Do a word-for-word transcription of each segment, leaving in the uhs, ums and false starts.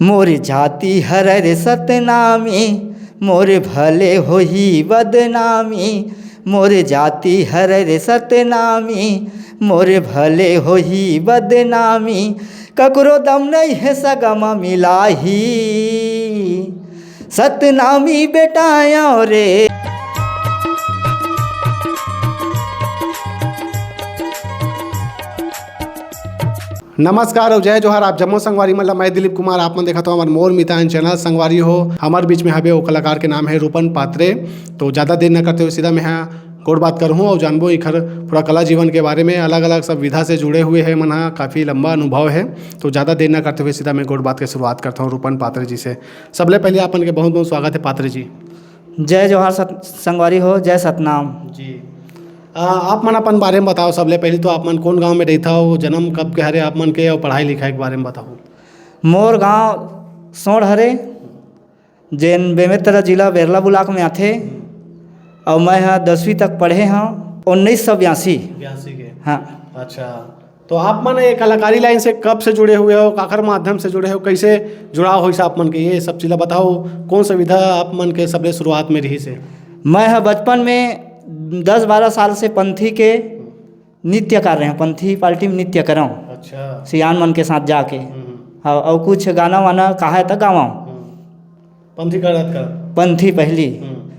मोर जाति हरय रे सतनामी, मोर भले होही बदनामी। मोर जाति हरय रे सतनामी, मोर भले होही बदनामी। ककरो दम नइ हे सगा म मिलाही, सतनामी बेटा आंव रे। नमस्कार अउ जय जोहार, आप जम्मो संगवारी मन ला मैं दिलीप कुमार, आप मन देखत हो हमर मोर मितान चैनल। संगवारी हो, हमर बीच में हवे ओ कलाकार के नाम है रूपन पात्रे। तो ज़्यादा देर न करते हुए सीधा मैं हा गोठ बात करहूँ अउ जानबो एखर पूरा कला जीवन के बारे में, अलग-अलग सब विधा से जुड़े हुए है मन हा, काफ़ी लंबा अनुभव है। तो ज़्यादा देर न करते हुए सीधा मैं गोठ बात के शुरुआत करता हूँ रूपन पात्रे जी से। सबले पहले आप मन के बहुत-बहुत स्वागत है पात्रे जी। जय जोहार सत-, संगवारी हो, जय सतनाम। जी। आ, आप मन अपन बारे में बताओ, सबले पहले तो आप मन कौन गांव में रहिथव, जन्म कब के हरे आप मन के, अउ पढ़ाई लिखाई के बारे में बताओ। मोर गांव सोंड़ हरे, जेन बेमेतरा जिला बेरला ब्लॉक में आथे, अउ मैं ह दसवीं तक पढ़े हंव, उन्नीस सौ बयासी। बयासी के? हाँ। अच्छा, तो आप मन ये कलाकारी लाइन से कब से जुड़े हुए हो, काखर माध्यम से जुड़े हो, कैसे जुड़ाव होइस आप मन के, ये सब चीज ला बताओ। कौन सा विधा आप मन के सबले शुरुआत में रहिस हे? मैं ह बचपन में दस बारह साल से पंथी के नृत्य कर रहे हंव, पंथी पार्टी में नृत्य करंव। अच्छा। सियान मन के साथ जाके। हम्म। हाँ, अउ कुछ गाना वाना कहाय त गावंव। हम्म। पंथी करत करत? पंथी पहली। हम्म।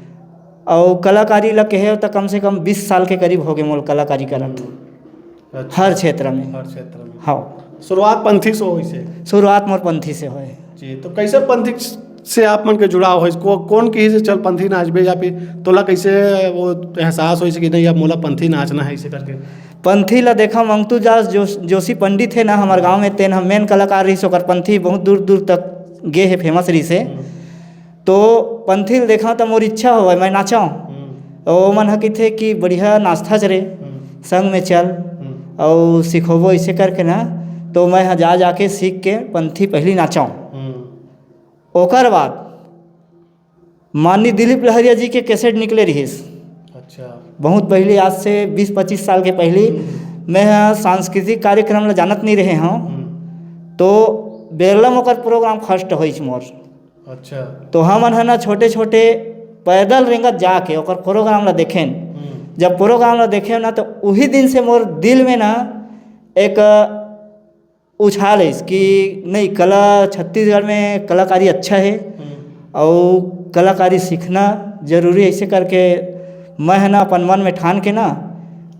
अउ कलाकारी ला कहे त कम से कम बीस साल के करीब होगे मोला कलाकारी करत। हम्म। अच्छा। हर क्षेत्र में। हर क्षेत्र में। हाँ। शुरुआत पंथी से होइस हे? शुरुआत मोर पंथी से होय। जी, तो कैसे पंथी से आप मन के जुड़ाव होइस? को-, कौन किहिस हे चल पंथी नाचबे, या फिर तोला कैसे वो एहसास होइस कि नहीं, अब मोला पंथी नाचना है, ऐसे करके? पंथी ला देखा, मंगतू दास जो-, जोशी पंडित हे ना हमर गांव में, तेन ह मेन कलाकार रहिस, ओकर पंथी बहुत दूर दूर तक गे हे, फेमस रहिस हे। हम्म। तो पंथी ल देखंव त मोर इच्छा होवय, मैं नाचंव। हम्म। अउ ओमन ह कहिथे कि बढ़िया नाचथस रे, हम्म। संग में चल। हम्म। अउ सिखोबो, अइसे करके ना, तो मैं ह जा जाके सीख के पंथी पहिली नाचंव। हम्म। ओकर बाद माननीय दिलीप लहरिया जी के कैसेट निकले रिहिस। अच्छा। बहुत पहिली, आज से बीस पच्चीस साल के पहिली, हम्म। मैं ह सांस्कृतिक कार्यक्रम ल जानत नइ रहे हंव। हम्म। तो बेरला म ओकर प्रोग्राम फर्स्ट होइस मोर। अच्छा। तो हमन ह ना छोटे-छोटे पैदल रेंगत जाके ओकर प्रोग्राम ला देखेन। हम्म। जब प्रोग्राम ला देखेन ना, तो उही दिन से मोर दिल में ना एक उछाल आइस कि नहीं, कला, छत्तीसगढ़ में कलाकारी अच्छा हे, हम्म। अउ कलाकारी सीखना जरूरी हे। ऐसे करके मैं ह ना अपन मन में ठान के ना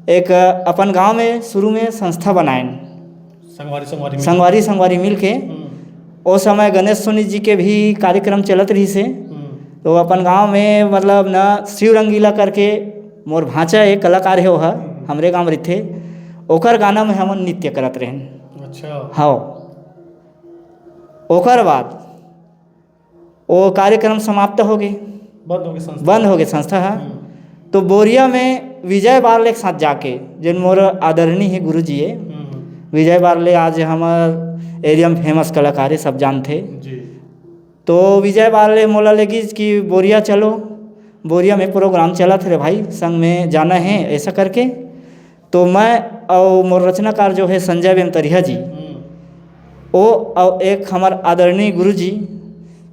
एक अपन गांव में शुरू में संस्था बनाएन। संगवारी, संगवारी मिल। संगवारी, संगवारी मिल के। हम्म। ओ समय गणेश सोनी जी के भी कार्यक्रम चलत रहिस हे। हम्म। तो अपन गांव में, मतलब ना, शिव रंगीला करके मोर भांचा एक कलाकार हे, ओह हम्म। हमरे गांव में रहिथे, ओकर गाना में हमन नृत्य करत रहेन। अच्छा। हाँ। ओकर बाद ओ कार्यक्रम समाप्त हो गे। बंद हो गे संस्था। बंद हो गे संस्था ह। हम्म। तो बोरिया में विजय बारले के साथ जाके, जेन मोर आदरणीय हे गुरु जी हे, हम्म। विजय बारले आज हमर एरिया में फेमस कलाकार हे, सब जानथे। जी। तो विजय बारले मोला लेगिस कि बोरिया चलो, बोरिया में प्रोग्राम चलत हे रे भाई, संग में जाना हे, ऐसा करके। तो मैं अउ मोर रचनाकार जो हे संजय बेमतरिया जी, हम्म। ओ अउ एक हमर आदरणीय गुरु जी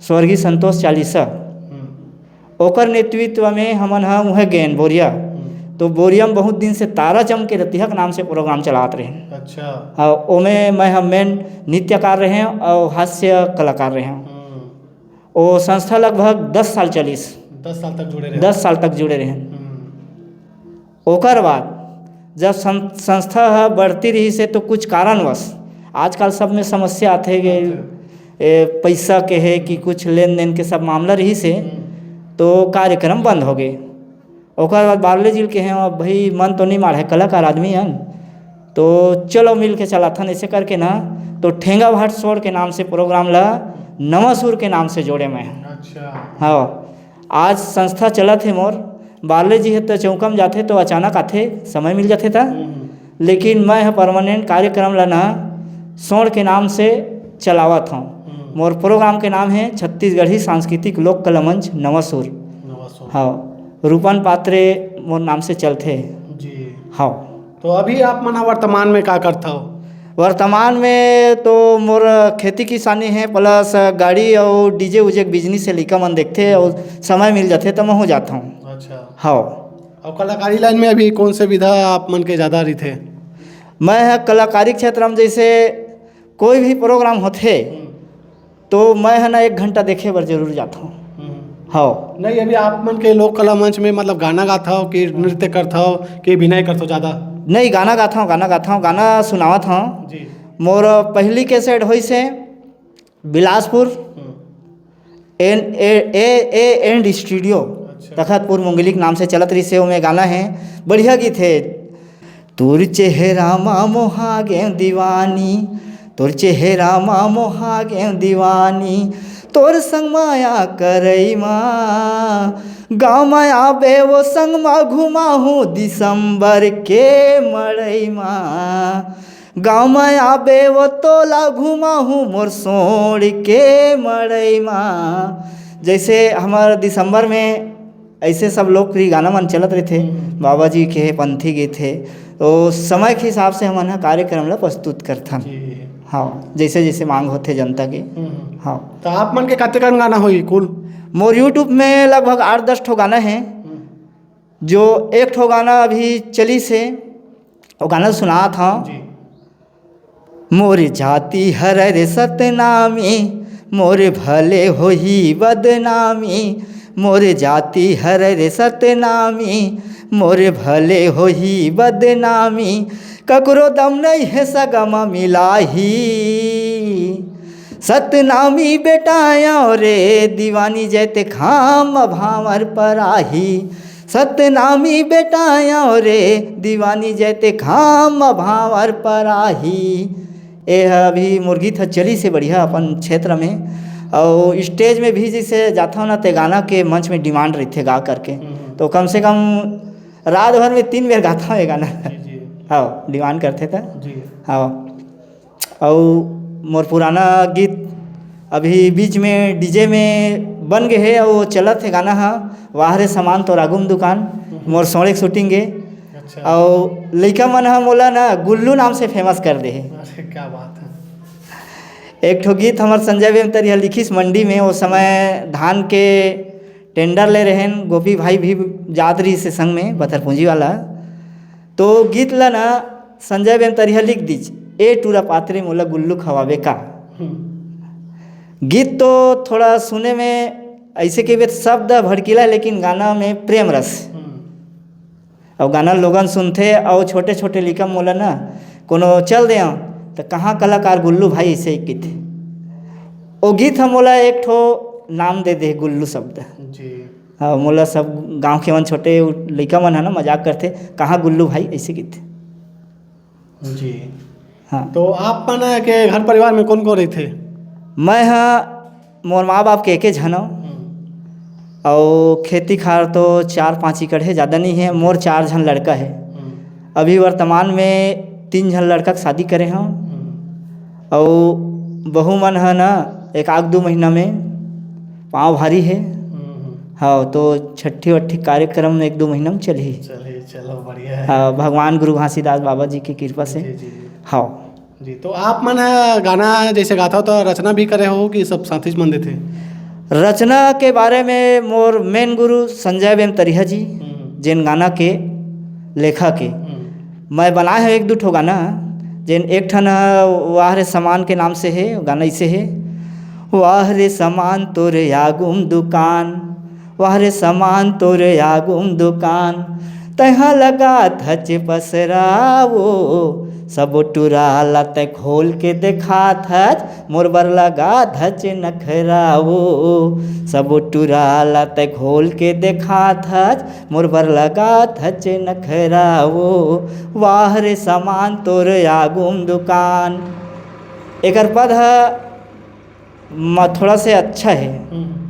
स्वर्गीय संतोष चालीसा, हम्म। ओकर नेतृत्व में हमन ह उहें गेन बोरिया। हम्म। तो बोरिया में बहुत दिन से तारा चमके रतिहा के नाम से प्रोग्राम चलात रहेन। अच्छा। अउ ओमे मैं ह मेन नृत्यकार रहें अउ हास्य कलाकार रहें। हम्म। ओ संस्था लगभग दस साल चलिस। दस साल तक जुड़े रहे। दस साल तक जुड़े रहेन। हम्म। ओकर बाद जब सं-, संस्था ह बढ़ती रहिस हे, तो कुछ कारणवश, आजकल सब में समस्या आथे के, अच्छा। ए, पैसा के हे कि कुछ लेन देन के सब मामला रहिस हे, हम्म। तो कार्यक्रम बंद हो गे। ओकर बाद बारले जी ल कहेंव, "अब भाई, मन तो नहीं माढ़े, कलाकार आदमी हन, तो चलो मिल के चलाथन," ऐसे करके ना, तो ठेंगा भाट सोड़ के नाम से प्रोग्राम ला नवा सुर के नाम से जोड़े मैं। अच्छा। हाँ, आज संस्था चलत हे मोर। बारले जी हे तो चौका म जाथे तो अचानक आथे, समय मिल जाथे त। हम्म। लेकिन मैं ह परमानेंट कार्यक्रम ला ना सोड़ के नाम से चलावत हंव। हम्म। मोर प्रोग्राम के नाम हे छत्तीसगढ़ी सांस्कृतिक लोक कला मंच नवा सुर। नवा सुर। हाँ, रूपन पात्रे मोर नाम से चलथे। जी। हाँ। तो अभी आप मन ह वर्तमान में का करथव? वर्तमान में तो मोर खेती किसानी है, plus गाड़ी अउ डीजे उजे के बिजनेस से लइका मन देखथे अउ समय मिल जाथे त महूँ जात हूँ। अच्छा। हाँ। और कलाकारी लाइन में अभी कौन से विधा आप मन के ज़्यादा रहिथे? मैं ह कलाकारी क्षेत्र में जैसे कोई भी प्रोग्राम होथे तो मैं ह ना एक घंटा देखे बर जरूर जात हूँ। हाँ। नहीं, अभी आप मन के लोक कला मंच में मतलब गाना गात हव कि नृत्य करत हव कि अभिनय करत हव ज़्यादा? नहीं, गाना गात हूँ, गाना गात हूँ, गाना सुनावत हूँ। जी। मोर पहली कैसेट होइस हे बिलासपुर, हम्म। N A A and studio, अच्छा। तखतपुर मुंगली के नाम से चलत रहिस हे। ओमे गाना है, बढ़िया गीत है। तोर चेहरा मा मोहा गेंव दीवानी, तोर चेहरा मा मोहा गेंव दीवानी, तोर संग माया करई मा, गाँव मा आबे वो संग मा घुमाहूँ दिसंबर के मड़ई मा। गाँव मा आबे वो तोला घुमाहूँ मोर सोड़ के मड़ई मा। जैसे हमर दिसंबर में ऐसे सब लोकप्रिय गाना मन चलत रहिथे, हम्म। बाबा जी के पंथी गीत हे, तो समय के हिसाब से हमन ह कार्यक्रम ला प्रस्तुत करथन। जी। हाँ, जैसे जैसे मांग होथे जनता के। हम्म। हाँ। तो आप मन के कतेकन गाना होही कुल? मोर YouTube में लगभग आठ दस ठो गाना है, हम्म। जो एक ठो गाना अभी चलिस हे, वो गाना सुनात हूँ। जी। मोर जाति हरय रे सतनामी, मोर भले होही बदनामी। मोर जाति हरय रे सतनामी, मोर भले होही बदनामी। ककरो दम नइ हे सगा म मिलाही। सतनामी बेटा आंव रे, दीवानी जैते खाम भांवर पराही। सतनामी बेटा आंव रे, दीवानी जैते खाम भांवर पराही। ए ह अभी मोर गीत ह चलिस हे बढ़िया अपन क्षेत्र में, अउ स्टेज में भी जैसे जाथव ना, ते गाना के मंच में डिमांड रहिथे गा करके, हम्म। तो कम से कम रात भर में तीन बेर गाथव ये गाना। जी, जी। हाँ, डिमांड करथे त। जी। हाँ। अउ मोर पुराना गीत अभी बीच में डीजे में बन गे हे, अउ चलत हे गाना ह, वाह रे समान तोर आगू म दुकान, मोर सोंड़े के शूटिंग हे। अच्छा। अउ लइका मन ह मोला ना गुल्लू नाम से फेमस कर दे हे। अरे, क्या बात है। एक ठो गीत हमर संजय बेमतरिया लिखिस मंडी में, ओ समय धान के टेंडर ले रहेन, गोपी भाई भी जात रहिस हे संग में, पत्थर पूंजी वाला। तो गीत ला ना संजय बेमतरिया लिख दीस, "ए टूरा पातरे मोला गुल्लू खवाबे का।" हम्म। गीत तो थोड़ा सुने में ऐसे कहिबे त शब्द भड़कीला, लेकिन गाना में प्रेम रस। हम्म। अउ गाना लोगन सुनथे, अउ छोटे छोटे लइका मोला ना कोनो चल दे, त कहाँ कलाकार गुल्लू भाई ऐसे ही कहिथे। ओ गीत ह मोला एक ठो नाम दे दे, गुल्लू शब्द। जी। हाँ, मोला सब गांव के मन, छोटे लइका मन ह ना मजाक करथे, "कहाँ गुल्लू भाई?" ऐसे कहिथे। जी। हाँ। तो आप मन के घर परिवार में कौन कौन रहिथे? मैं ह, मोर माँ बाप के एके झन हव, हम्म। अउ खेती खार तो चार पाँच एकड़ हे, ज़्यादा नहीं है। मोर चार झन लड़का है। हम्म। अभी वर्तमान में तीन झन लड़का के शादी करे हव, हम्म। अउ बहू मन ह ना एक आध दू महीना में पाँव भारी है। हम्म। हाँ, तो छट्ठी वट्ठी कार्यक्रम एक दू महीना में चलही। चलिए, चलो, बढ़िया है। हाँ, भगवान गुरु घासीदास बाबा जी की कृपा से। जी, जी, जी। हाँ। जी, तो आप मन ह गाना जैसे गाथव तो रचना भी करे हो कि सब साथी मन देथे? रचना के बारे में मोर मेन गुरु संजय बेमतरिया जी, हम्म। जेन गाना के लेखक हे। हम्म। मैं बनाए हव एक दू ठो गाना, जेन एक ठन ह वाह रे समान के नाम से हे, गाना इसे हे, "वाह रे समान तोर आगुम दुकान, वाह रे समान तोर आगुम दुकान, तैहा लगात हच पसरा वो, सबो टुरा ला तै खोल के देखात हच, मोर बर लगात हच नखरा वो, सबो टुरा ला तै खोल के देखात हच, मोर बर लगात हच नखरा वो, वाह रे समान तोर आगुम दुकान।" एकर पद ह म-, थोड़ा से अच्छा है। हम्म।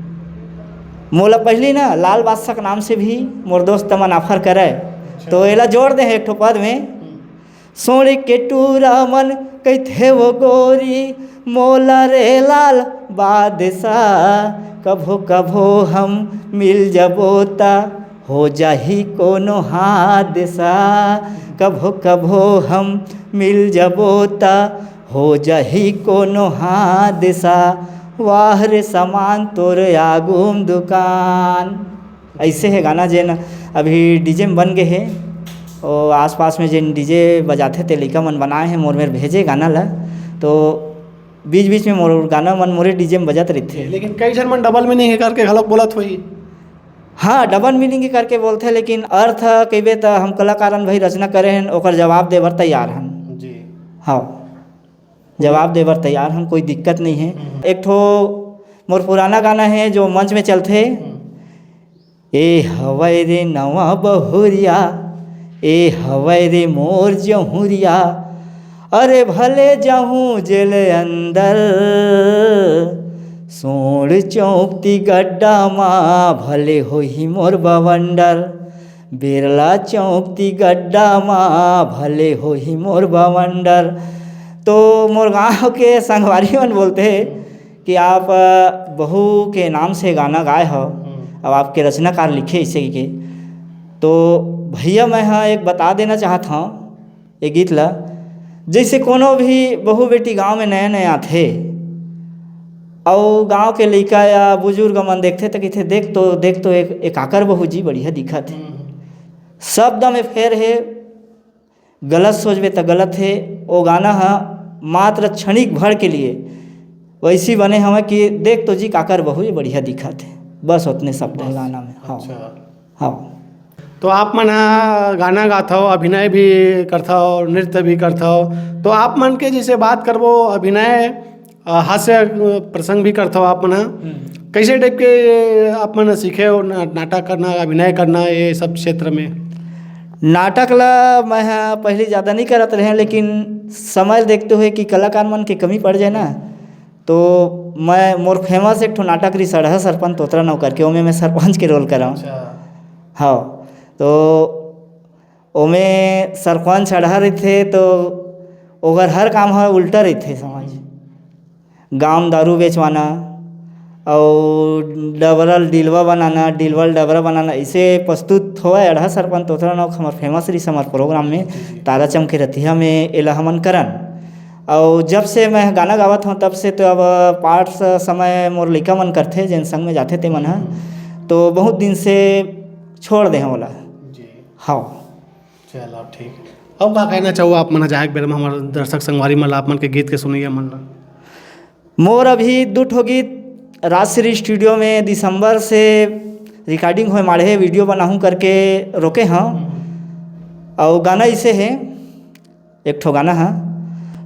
मोला पहली ना लाल बादशाह के नाम से भी मोर दोस्त मन ऑफर करे, तो एला जोड़ दे हे एक ठो पद में। हम्म। सोने के टूरा मन कहिथे वो गोरी, मोला रे लाल बादशाह, कभो कभो हम मिल जबो ता हो जाही कोनो हादसा, कभो कभो हम मिल जबो त, हो जाही कोनो हादसा, वाह रे समान तोर आगू म दुकान। ऐसे हे गाना, जेन अभी डीजे में बन गए हे। ओ आसपास में जेन डीजे बजाथे, ते लइका मन बनाए हे, मोर मेर भेजे गाना ला। तो बीच बीच में मोर गाना मन मोरे डीजे में बजत रहिथे। लेकिन कई झन मन डबल मीनिंग हे करके घलोक बोलत होही। हाँ, डबल मीनिंग ही करके बोलथे, लेकिन अर्थ कहिबे त हम कलाकारन भाई रचना करे हन, ओकर जवाब दे बर तैयार हन। जी। हाँ, जवाब दे बर तैयार हन, कोई दिक्कत नहीं है। हम्म। एक ठो मोर पुराना गाना है जो मंच में चलथे, हम्म। ए हवय रे नवा बहुरिया, ए हवय रे मोर जहुरिया, अरे भले जहूँ जेल अंदर, सोंड़ चौक ती गड्डा मा भले होही मोर बवंडर, बिरला चौक ती गड्डा मा भले होही मोर बवंडर। तो मोर गांव के संगवारी मन बोलथे कि आप, अ, बहू के नाम से गाना गाए हव, हम्म। अब आपके रचनाकार लिखे इसे के। तो भैया, मैं ह एक बता देना चाहत हव, ये गीत ला, जैसे कोनो भी बहू बेटी गांव में नया नया आथे, अउ गांव के लइका या बुजुर्ग मन देखथे त कहिथे, "देख तो, देख तो, एक, एक आकर बहू जी बढ़िया दिखत हे।" हम्म। शब्द में फेर हे, गलत सोचबे त गलत हे। वो गाना ह मात्र क्षणिक भर के लिए वैसी बने हवय कि देख तो जी काकर बहू ये बढ़िया दिखत हे, बस उतने शब्द हे बस। गाना में। हाँ। अच्छा। हाँ। तो आप मन ह गाना गाथव, अभिनय भी करथव, नृत्य भी करथव, तो आप मन के जैसे बात करबो, अभिनय, अ, हास्य, अ, प्रसंग भी करथव आप मन ह, हम्म। कैसे टाइप के आप मन सीखे हो ना-, नाटक करना, अभिनय करना, ये सब क्षेत्र में? नाटक ला मैं ह पहली ज़्यादा नहीं करत रहे, लेकिन समय देखते हुए कि कलाकार मन के कमी पड़ जाए ना, तो मैं, मोर फेमस एक ठो नाटक रहिस अड़हा सरपंच तोतरा नव करके, ओमे मैं सरपंच के रोल कराऊँ। अच्छा। हाँ, तो ओमे सरपंच अड़हा रहिथे, तो ओकर हर काम ह उल्टा रहिथे, समझ। गांव म दारू बेचवाना, अउ डबरा ल डिलवा बनाना, डिलवा ल डबरा बनाना, इसे प्रस्तुत होवय। अड़हा सरपंच तोतरा नव हमर फेमस रहिस हमर प्रोग्राम में, जी, जी। तारा चमके रतिहा में एला हमन करन। अउ जब से मैं गाना गावत हूँ, तब से तो अब पाठ स-, समय मोर लइका मन करथे, जेन संग में जाथे ते मन ह। तो बहुत दिन से छोड़ दे हूँ ओला। जी। हाँ। चलो, ठीक। अब का कहना चाहू आप मन, जाए के बेरा में हमर दर्शक संगवारी मन ला, आप मन के गीत के सुनैया मन ला? मोर अभी दू ठो गीत राजश्री स्टूडियो में दिसंबर से रिकॉर्डिंग होए माढ़े, वीडियो बनाहूँ करके रोके हूँ। अउ गाना इसे हे, एक ठो गाना ह,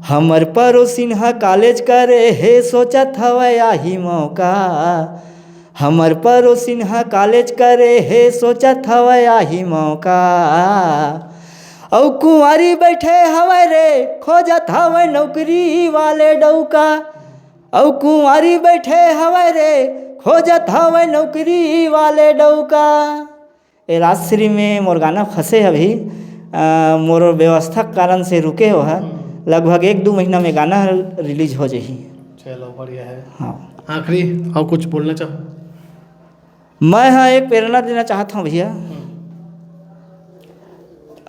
हमर पड़ोसिन ह कॉलेज करे हे, सोचत हवय आही मौका। हमर पड़ोसिन ह कॉलेज करे हे, सोचत हवय आही मौका। अउ कुंवारी बैठे हवय रे, खोजत हवय नौकरी वाले डौका। अउ कुंवारी बैठे हवय रे, खोजत हवय नौकरी वाले डौका। ए राजश्री में मोर गाना फंसे अभी, अ, मोर व्यवस्था के कारण से रुके हो है। हम्म। लगभग एक दू महीना में गाना रिलीज हो जाही। चलो, बढ़िया है। हाँ। आखिरी और कुछ बोलना चाहो? मैं हाँ एक प्रेरणा देना चाहत हूँ भैया, हम्म।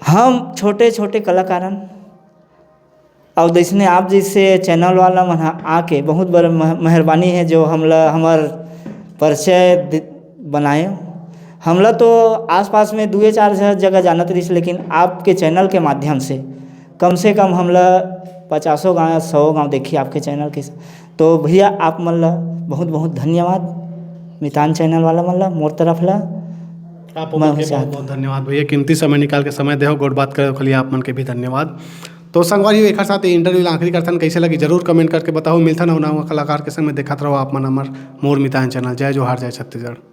हम छोटे छोटे कलाकारन अउ जइसने आप जइसे चैनल वाला मन ह आके बहुत बड़ मह-, मेहरबानी है जो हमला हमर परिचय दि-, बनाए। हमला तो आसपास में दुए चार झ-, जगह जानत रहिस, लेकिन आपके चैनल के माध्यम से कम से कम हमला पचासों गाँव, सौ गाँव देखी आपके चैनल के। तो भैया आप मन ला बहुत बहुत धन्यवाद, मितान चैनल वाला मन ला मोर तरफ ला। आप मैं मन के चाहत बहुत बहुत धन्यवाद भैया, कीमती समय निकाल के समय देहो, गोठ बात करे के लिए आप मन के भी धन्यवाद। तो संगवारी हो, एखर साथ ये इंटरव्यू ला आखिरी करथन। कैसे लगी जरूर कमेंट करके बताओ। मिलथन अउ नवा कलाकार के संग में, देखत रहो आप मन हमर मोर मितान चैनल। जय जोहार, जय छत्तीसगढ़।